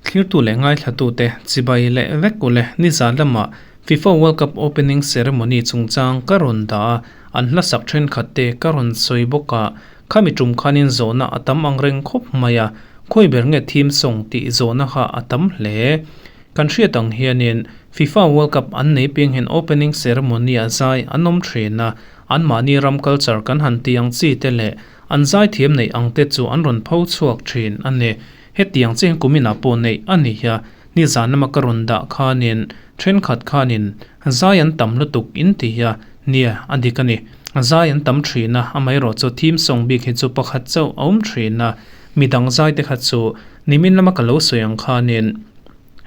Thlirtu leh ngaithlatute chibai leh vek ule nizan lama FIFA World Cup opening ceremony chungchang ka rawn dah a, an hlasak thenkhatte ka rawn sawi bawk a, khami tum khanin zawhna a tam angreng khawp mai a, khawi ber nge theme song tih zawhna kha a tam hle. Kan hriat ang hianin FIFA World Cup an nei piang hian opening ceremony a zai an awm thin a, anmahni ram culture kan han ti ang chi te leh an zaithiam neih ang te chu an rawn pho chhuak thin a ni. Hetiang chiang kuminah pawh neih a ni a, nizan lama ka rawn dah khanin thenkhat khanin zai an tam lutuk in ti a, nia a dik a ni. Zai an tam thin a, amaherawh chu theme song bik hi chu pakhat chauh a awm thin a, midang zai te kha chu nimin lama ka lo sawi ang khanin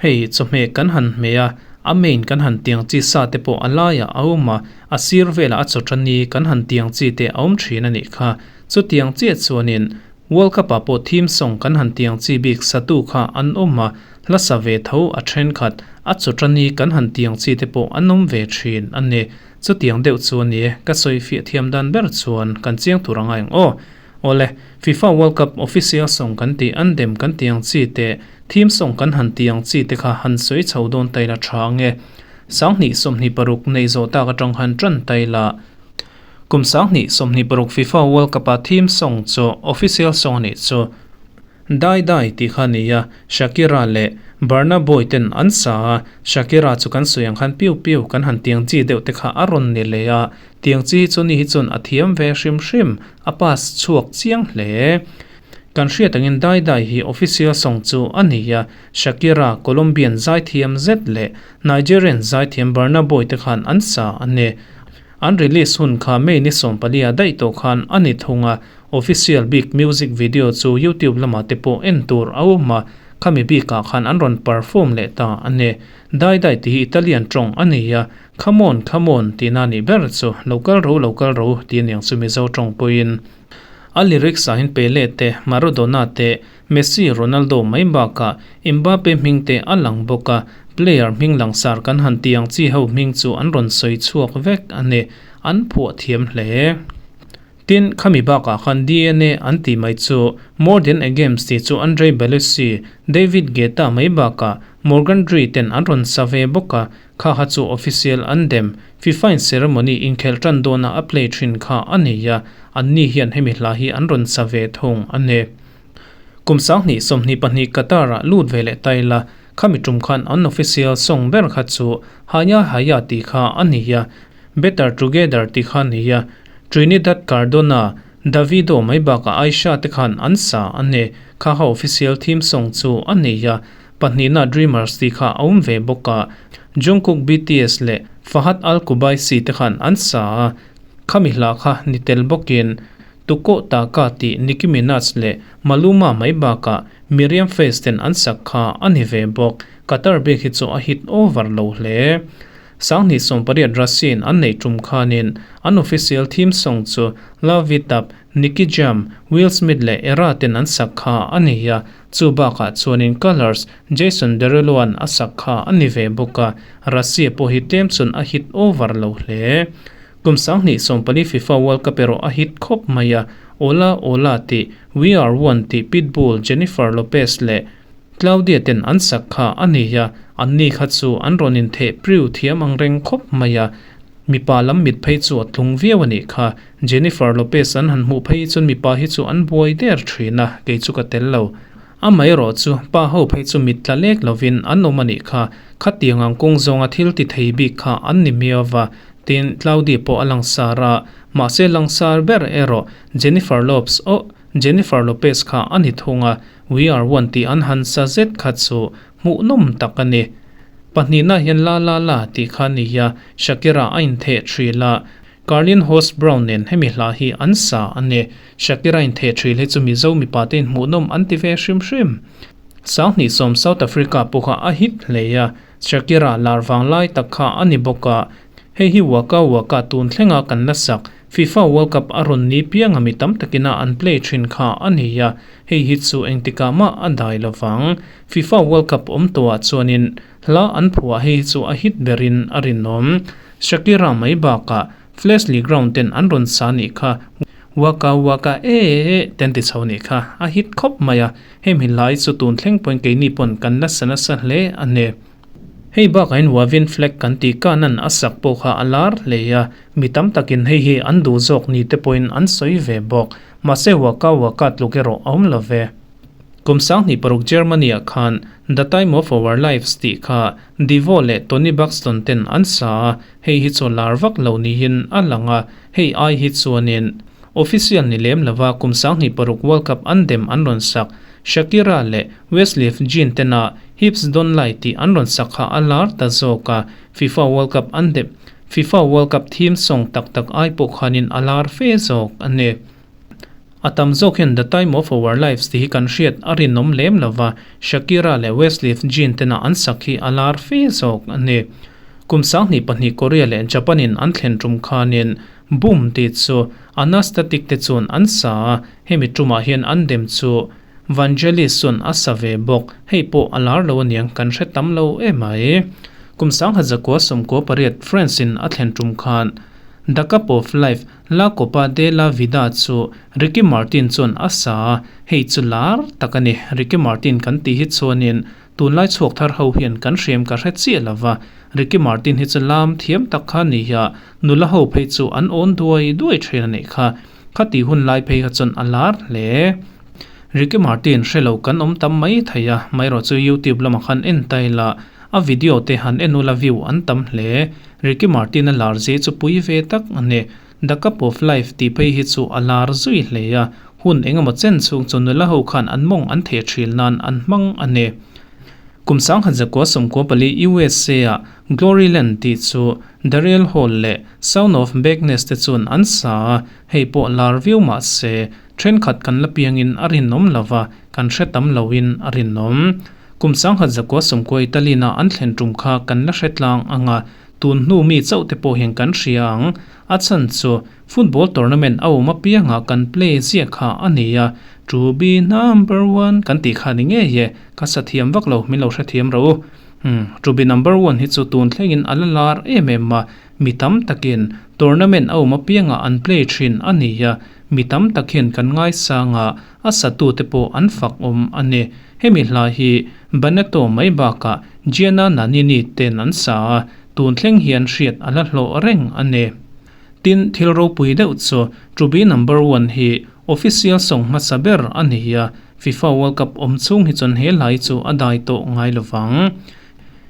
hei chawhmeh kan han hmeh a, a main kan han tiang chi sa te pawh a laiah a awm a, a sir velah a chawṭani kan han tiang chi te a awm thin a nih kha. Chutiang chiah chuanin World Cup ah pawh theme song kan han tiang chi bik satu kha an awm a, hla sa ve tho a thenkhat, a chawṭani kan han tiang chi te pawh an awm ve thin a ni. Chutiang deuh chu a ni e, ka sawi fiah thiam dan ber chuan kan chiang tur a ngai ang aw. Awle, FIFA World Cup official song kan tih an dem kan tiang chi te, theme song kan han tiang chi te kha han sawi chho dawn ta ila tha ang e. 2026 neih zawh tak atang han tan ta ila. Kum 2026 FIFA World Cup-a theme song chu official song a nih chu Dai Dai tih kha a ni a, Shakira leh Burna Boy ten an sa a, Shakira chu kan sawi ang khan piu piu kan han tiang chi deuh te kha a rawn ni leh a, tiang chi hi chu ni hi chuan a thiam ve hrim hrim, a pass chhuak chiang hle. Kan hriat angin Dai Dai hi official song chu a ni a, Shakira, Colombian zaithiam zet leh Nigerian zaithiam Burna Boy te khan an sa a ni. An release hun kha May ni 14 ah daih tawh khan a ni thung a, official bik music video chu YouTube lamah te pawh en tur a awm a, khami bikah khan an rawn perform leh ta a ni. Dai dai tih hi Italian tawng a ni a, Come on, come on tihna a nih ber chu, lo kal ro, lo kal ro tih a niang chu Mizo tawng pawhin. A lyrics ah hian Pele te, Maradona te, Messi, Ronaldo mai bakah Mbappe hming te a lang bawk a, player hming langsar kan han tih ang chi ho hming chu an rawn sawi chhuak vek a ni, an phuah thiam hle. Tin, khami bakah khan DNA an tih mai chu More Than A Games tih chu Andrei Bellucci, David Guetta mai bakah Morgan Dree ten an rawn sa ve bawk a, kha kha chu official an dem, FIFA in ceremony inkhelh tan dawna a play thin kha a ni a, anni hian hemi hla hi an rawn sa ve thung a ni. Kum 2022 Qatar-ah lut ve leh ta ila, khami tum khan an official song ber kha chu Haya Haya tih kha a ni a, Better Together tih kha a ni a, Trinidad Cardona, Davido mai bakah Aisha te khan an sa a ni. Kha kha official theme song chu a ni a, pahnihna Dreamers tih kha a awm ve bawk a, Jungkook BTS leh Fahad Al Kubaisi te khan an sa a, khami hla kha ni tel bawkin Tukoh Taka tih Nicki Minaj leh Maluma mai bakah Miriam Face ten an sak kha a ni ve bawk. Qatar bik hi chu a hit over lo hle. 2018 Russian an neih tum khanin an official theme song chu Love It Up, Nicky Jam, Will Smith leh Era ten an sak kha a ni a, chu bakah chuanin Colors, Jason Derulo-a'n a sak kha a ni ve bawk a, Russia pawh hi tlem chun a hit over lo hle. Kum 2014 FIFA World Cup erawh a hit khawp mai a, Ola Ola tih, We Are One tih Pitbull, Jennifer Lopez leh Claudia ten an sak kha a ni a, anni kha chu an rawn intheh priu thiam ang reng khawp mai a, mipa lam mit phei chu a tlung viau a nih kha. Jennifer Lopez an han hmuh phei chuan mipa hi chu an buai der thin a, kei chu ka tel lo. Amaherawh chu pa ho phei chu mit tla lek lovin an awm a nih kha, khatiang ang kawng zawnga thil ti thei bik kha an ni miau va, Tin, Claudia pawh a langsar a, mahse langsar ber erawh Jennifer Lopes, oh, Jennifer Lopez kha a ni thung a, We Are One tih an han sa zet kha chu hmuhnawm tak a ni. Pahnihna hian La La La tih kha a ni a, Shakira a intheh thil a, Carlin Host Brown nen hemi hla hi an sa a ni. Shakira intheh thil hi chu Mizo mipa te inhmuhnawm an ti ve hrim hrim. 2010 South Africa pawh kha a hit hle a, Shakira lar vang lai tak kha a ni bawk a, hei hi Waka Waka tun thlenga kan la sak, FIFA World Cup a rawn ni pianga mi tam takina an play thin kha a ni a, hei hi chu engtikah mah a dai lo vang. FIFA World Cup awm tawhah chuanin hla an phuah hei hi chu a hit berin a rinawm. Shakira mai bakah Flesley Ground ten an rawn sa nih kha. Waka waka e e te an ti chho nih kha. A hit khawp mai a, hemi hlai chu tun thleng pawhin keini pawn kan la sa nasa hle a ni. Hei bakah hian Wavin flag kan tih kanan a sak pawh kha a lar hle a, mi tam takin hei hi an duh zawk ni te pawhin an sawi ve bawk. Mahse Waka waka tluk erawh a awm lo ve. Kum 2006 Germany ah khan The Time of Our Lives tih kha Devo leh Toni Braxton ten an sa a, hei hi chu lar vak lo niin a lang a, hei ai hi chuanin official ni lem lova kum 2006 World Cup an dem an rawn sak Shakira leh Westlife Jean tena Hips Don't Lie tih an rawn sak kha a lar ta zawk a, FIFA World Cup an dem FIFA World Cup theme song tak tak ai pawh khanin a lar fe zawk a ni. A tam zawk hian The Time of Our Lives tih hi kan hriat a rinawm lem lo va, Shakira leh Westlife Jean tena an sak hi a lar fe zawk a ni. Kum 2002 Korea leh Japan in an thlen tum khanin Boom tih chu Anastatic te chuan an sa a, hemi tumah hian an dem chu Vangelis chuan a sa ve bawk, hei pawh a lar lo aniang kan hre tam lo emai. Kum 1998 France in a thlen tum khan The Cup of Life, La Copa de la Vida chu Ricky Martin chuan a sa a, hei chu lar tak a ni. Ricky Martin kan tih hi chuanin tunlai chhuak thar ho hian kan hriam ka hre chiah lo va, Ricky Martin hi chu lam thiam tak kha a ni a, nula ho phei chu an awn duai duai thin a nih kha. Khati hun lai phei kha chuan a lar hle. Ricky Martin hre lo kan awm tam mai thei a, maherawh chu YouTube lamah khan en ta ila a video te han en ula view an tam hle. Ricky Martin a lar zia chu pui ve tak a ni. The Cup of Life tih phei hi chu a lar zui hle a, hun engemaw chen chhung chu nula ho khan an mawng an theh thil nan an hmang a ni. Kum 1994 USA ah Gloryland tih chu Daryl Hall leh Sound of Blackness te chuan an sa a, hei pawh lar viau mah se thenkhat kan la piangin a rinawm lo va, kan hre tam loin a rinawm. Kum 1990 Italy-na an thlen tum kha kan la hre tlang ang a, tun hnu mi chauh te pawh hian kan hria ang. A chhan chu football tournament a awm apiangah kan play ziah kha a ni a, to be number one kan tih kha ni ngei e, ka sa thiam vak lo, min lo hrethiam ro u. Umm, to be number one hi chu tun thlengin a la lar em em a, mi tam takin tournament a awm apiangah an play thin a ni a, mi tam tak hian kan ngaisang a, a satute pawh an fak awm a ni. Hemi hla hi Benetto mai bakah Gianna Nannini ten an sa a, tun thleng hian hriat a la hlawh reng a ni. Tin, thil ropui deuh chu To Be Number One hi official song hmasa ber a ni a, FIFA World Cup awm chhung hi chuan he hla hi chu a dai tawh ngai lo vang.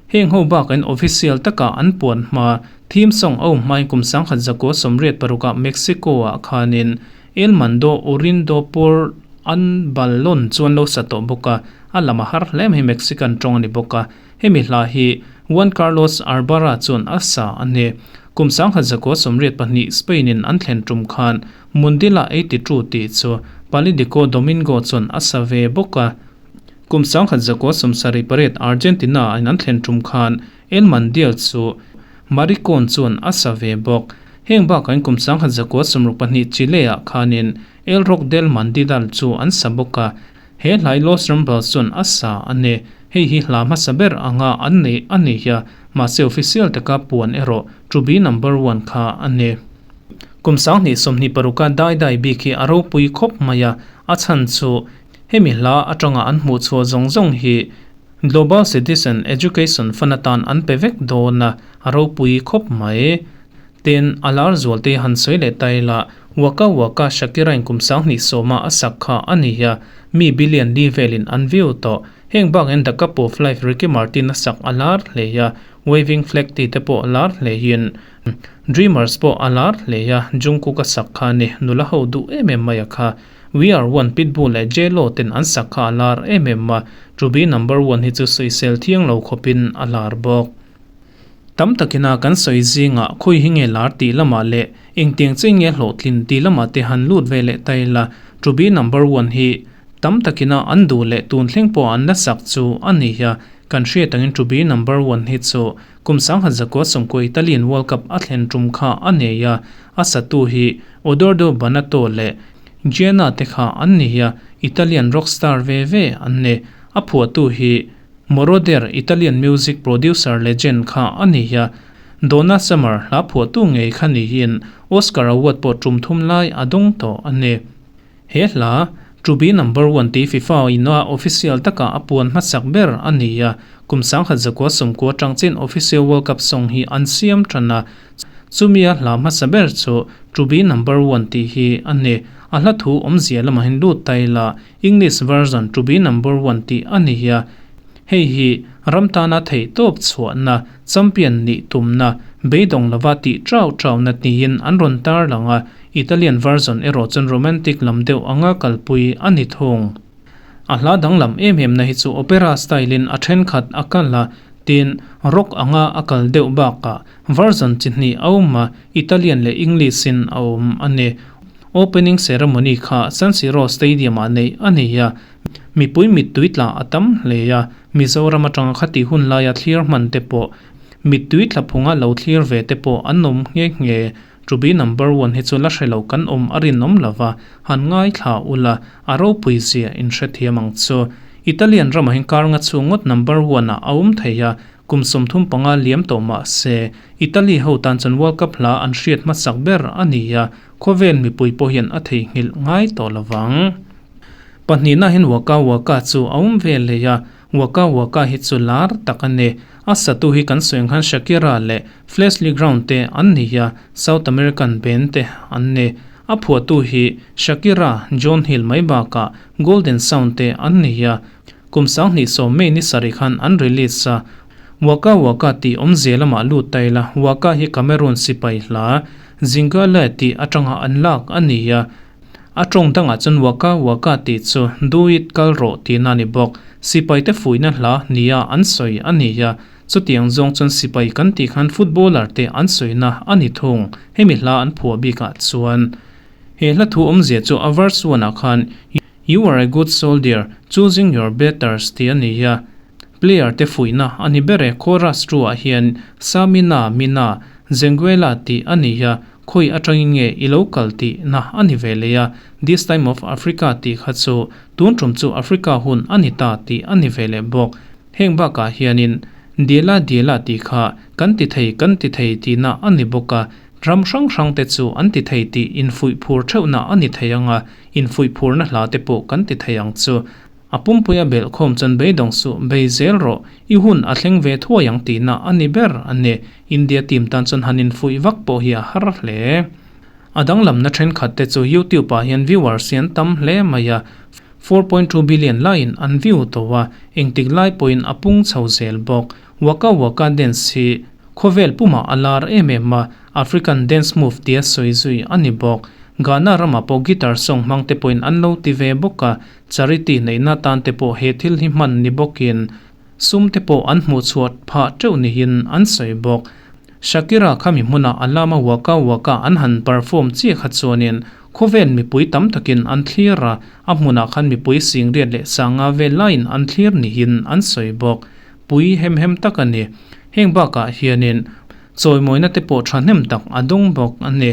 Heng ho bakin official taka an puan hma theme song a awm hmain kum 1986 ah Mexico ah khanin El Mando Orindo por an Balon chuan lo sa tawh bawk a, a lam a har hle mai Mexican tawng a ni bawk a. Hemi hla hi Juan Carlos Arbara chuan a sa a ni. Kum 1982 Spain in an thlen tum khan Mundila 82 tih chu Palidico Domingo chuan a sa ve bawk a. Kum 1978 Argentina in an thlen tum khan El Mundial chu Maricon chuan a sa ve bawk. Heng bakah in kum 1962 Chile ah khanin El Rock del Mandidal chu an sa bawk a, he hlai Los Rumbles chuan a sa a ni. Hei hi hla hmasa ber anga an nei a ni a, mahse official taka puan erawh To Be Number One kha a ni. Kum 2026 a dai dai bik hi a ropui khawp mai a, a chhan chu hemi hla atanga an hmuh chhuah zawng zawng hi Global Citizen Education Fund atan an pe vek dawn a, a ropui khawp mai. Tin, a lar zual te han sawi leh ta ila, Waka Waka Shakira in kum 2010 a a sak kha a ni a, mi billion li velin an view tawh. Heng bakin The Cup of Life Ricky Martin a sak a lar hle a, Waving Flag tih te pawh a lar hlein Dreamers pawh a lar hle a, Jungkook a sak kha a ni, nula ho duh em em mai a kha. We Are One Pitbull leh J-Lo ten an sak kha a lar em em a, To Be Number One hi chu sawisel thiang lo khawpin a lar bawk. Tam takina kan sawi zingah khawi hi nge lar tih lamah leh engtiang che nge hlawhtlin tih lamah te han lut ve leh ta ila, To Be Number One hi tam takina an duh leh tun thleng pawh an la sak chu a ni a, kan hriat angin To Be Number One hi chu kum 1990 Italian World Cup a thlen tum kha a nei a, a satu hi Odoardo Banato leh Gianna te kha an ni a, Italian rock star ve ve an ni. A phuahtu hi Moroder, Italian music producer legend kha a ni a. Donna Summer hla phuahtu ngei kha niin Oscar Award pawh tum thum lai a dawng tawh a ni. He hla, To Be Number One tih FIFA ina official taka a puan hmasak ber a ni a, kum 1990 atang chin official World Cup song hi an siam tan a, chumia hla hmasa ber chu To Be Number One tih hi a ni. A hla thu awmzia lamah hian lut ta ila English version To Be Number One tih a ni a, hei hi ram tana theihtawp chhuahna, champion nih tumna, beidawng lova tih chau chauna tiin an rawn tarlang a, Italian version erawh chuan romantic lam deuh anga kalpui a ni thung. A hla danglam em em na hi chu opera style in a thenkhat a kal a, tin rock anga a kal deuh bakah version chi hnih a awm a, Italian leh English in a awm a ni. Opening ceremony kha San Siro Stadium ah neih a ni a, mipui mittui tla a tam hle a, Mizoram atanga khati hun laia thlir hman te pawh mittui tla phunga lo thlir ve te pawh an awm nghe nghe. To be number one hi chu la hre lo kan awm a rinawm lova, han ngaithla ula, a ropui zia in hrethiam ang chu. Italian ramah hian kar nga chhung ngawt number one ah a awm thei a, kum 35 liam tawh mah se, Italy ho tan chuan World Cup hla an hriat hmasak ber a ni a, khawvel mipui pawh hian a theihnghilh ngai tawh lovang. Pahnihna hian Waka Waka chu a awm ve leh a, Waka Waka hi chu lar tak a ni. A satu hi kan sawi ang khan Shakira leh Flesley Ground te an ni a, South American band te an ni. A phuahtu hi Shakira, John Hill mai bakah Golden Sound te an ni a, kum 2010 May ni sarih khan an release a. Waka Waka tih awmzia lamah lut ta ila, Waka hi Cameroon sipai hla Zingale tih atanga an lak a ni a. A tawng dangah chuan Waka Waka tih chu Do it kal rawh tihna a ni bawk. Sipaite fuihna hla nia an sawi a ni a, chutiang zawng chuan sipai kan tih khan footballer te an sawina a ni thung. Hemi hla an phuah bikah chuan he hla thu awmzia chu a verse one ah khan You are a good soldier, choosing your batters tih a ni a, player te fuihna a ni ber e. Chorus two ah hian Samina Mina Zenguela tih a ni a, Khawi atangin nge i lo kal tih na a ni ve leh a, This time of Africa tih kha chu tun tum chu Africa hun a ni ta tih a ni ve leh bawk. Heng bakah hianin Diela Diela tih kha kan ti thei kan ti thei tihna a ni bawk a, ram hrang hrang te chu an ti thei tih infuih phur theuhna a ni thei ang a, infuih phurna hla te pawh kan ti thei ang chu. A pumpui a belh khawm chuan beidawng suh, bei zel rawh, i hun a thleng ve thuai ang tihna a ni ber a ni. India team tan chuan han infuih vak pawh hi a har hle. A danglamna thenkhat te chu YouTube ah hian viewers hi an tam hle mai a, 4.2 billion laiin an view tawh a, engtik lai pawhin a pung chho zel bawk. Waka Waka dance hi khawvel pumah a lar em em a, African dance move tia sawi zui a ni bawk. Ghana ramah pawh guitar song hmang te pawhin an lo ti ve bawk a, Charity neihna tan te pawh he thil hi hman ni bawkin sum te pawh an hmuh chhuah phah teuh niin an sawi bawk. Shakira khami hmuna a lama Waka Waka an han perform chiah kha chuanin khawvel mipui tam takin an thlir a, a hmunah khan mipui singriat leh sanga vel laiin an thlir niin an sawi bawk. Pui hem hem tak a ni. Heng bakah hianin chawimawina te pawh thahnem tak a dawng bawk a ni.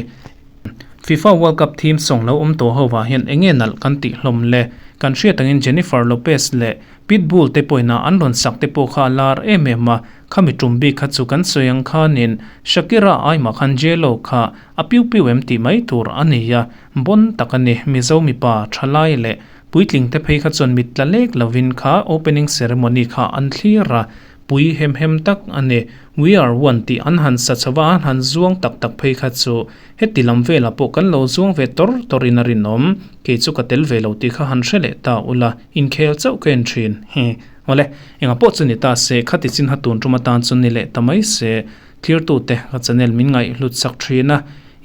FIFA World Cup theme song lo awm tawh ho ah hian enge nalh kan tih hlawm le? Kan hriat angin Jennifer Lopez leh Pitbull te pawhin a an rawn sak te pawh kha a lar em em a, khami tum bik kha chu kan sawi ang khanin Shakira aimah khan J-Lo kha a piu piu em tih mai tur a ni a, bon tak a ni. Mizo mipa thalai leh puitling te phei kha chuan mit tla lek lovin kha opening ceremony kha an thlir a, Pui hem hem tak a ni. We are one tih an han sa chho a, an han zuang tak tak phei kha chu heti lam velah pawh kan lo zuang ve tawr tawr in a rinawm. Kei chu ka tel ve lo tih kha han hre leh ta ula, inkhel chauh ka en thin. He. Awle, engah pawh chu ni ta se, khati chin ha tun tum atan chu ni leh ta mai se. Thirtute ka channel min ngaihhlut sak thin a,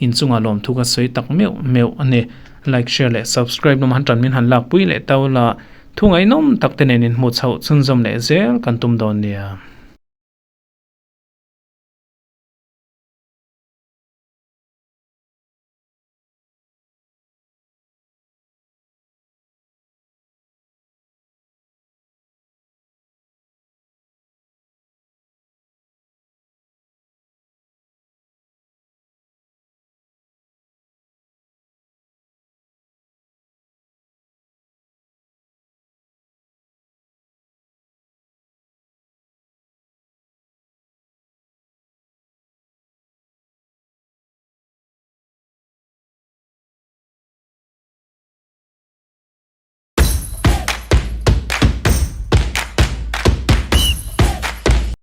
inchungah lawmthu ka sawi tak meuh meuh a ni. Like, share leh subscribe lamah han tan min han lakpui leh ta ula. Thu ngaihnawm tak te nen inhmuh chhoh chhunzawm leh zel kan tum dawn nia.